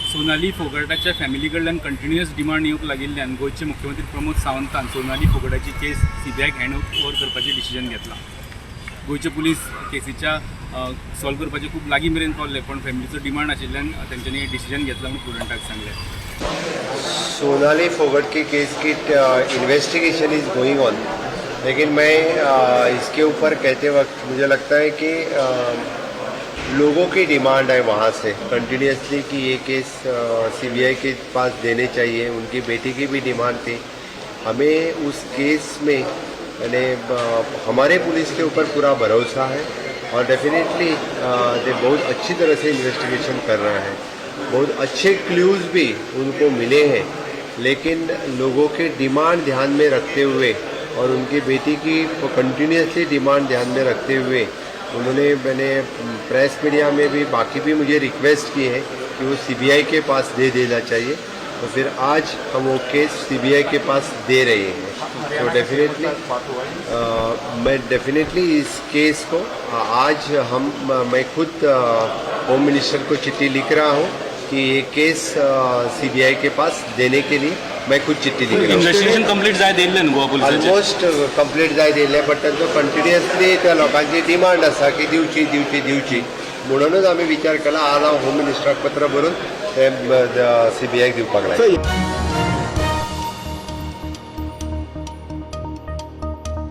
Sonali फोगटाच्या family कडल्यान continuous demand येवंक लागिल्ल्यान गोंयचे मुख्यमंत्री प्रमोद सावंतान सोनाली फोगटाची केस सीबीआयक हँड ओवर करपाचें डिसिजन घेतलां. गोंयचे पुलीस केसीच्या सॉल्व करपाचे खूब लागीं मेरेन पावले, पण फॅमिलीचो डिमांड आशिल्ल्यान तेंच्यांनी डिसिजन घेतला म्हणून प्रुडंटाक सांगलें. सोनाली फोगट की केस की इन्वेस्टिगेशन is going on, लेकिन मैं इसके ऊपर कहते वक्त मुझे लगता है कि लोगों की डिमांड है वहाँ से कंटिन्यूसली कि ये केस सीबीआई के पास देने चाहिए. उनकी बेटी की भी डिमांड थी. हमें उस केस में यानी हमारे पुलिस के ऊपर पूरा भरोसा है और डेफिनेटली दे बहुत अच्छी तरह से इन्वेस्टिगेशन कर रहे हैं. बहुत अच्छे क्लूज़ भी उनको मिले हैं, लेकिन लोगों के डिमांड ध्यान में रखते हुए और उनकी बेटी की कंटिन्यूसली डिमांड ध्यान में रखते हुए उन्होंने, मैंने प्रेस मीडिया में भी, बाकी भी मुझे रिक्वेस्ट की है कि वो सीबीआई के पास दे देना चाहिए. तो फिर आज हम वो केस सीबीआई के पास दे रहे हैं. तो डेफिनेटली मैं डेफिनेटली इस केस को आज हम मैं खुद होम मिनिस्टर को चिट्ठी लिख रहा हूँ कि ये केस सीबीआई के पास देने के लिए मैं खुद चिट्ठी लिख रहा हूँ. इन्व्हेस्टिगेशन कंप्लीट जायत येयल्लें न्हू गोवा पुलिसाचें? ऑलमोस्ट कंप्लीट जायत येयल्लें, बट तांचो कंटिन्युअसली त्या लोकांची डिमांड आसा की दिवची, दिवची, दिवची. म्हणूनच आमी विचार केला, आज हांव होम मिनिस्टराक पत्र बरोवन ते सीबीआयक दिवपाक लायता.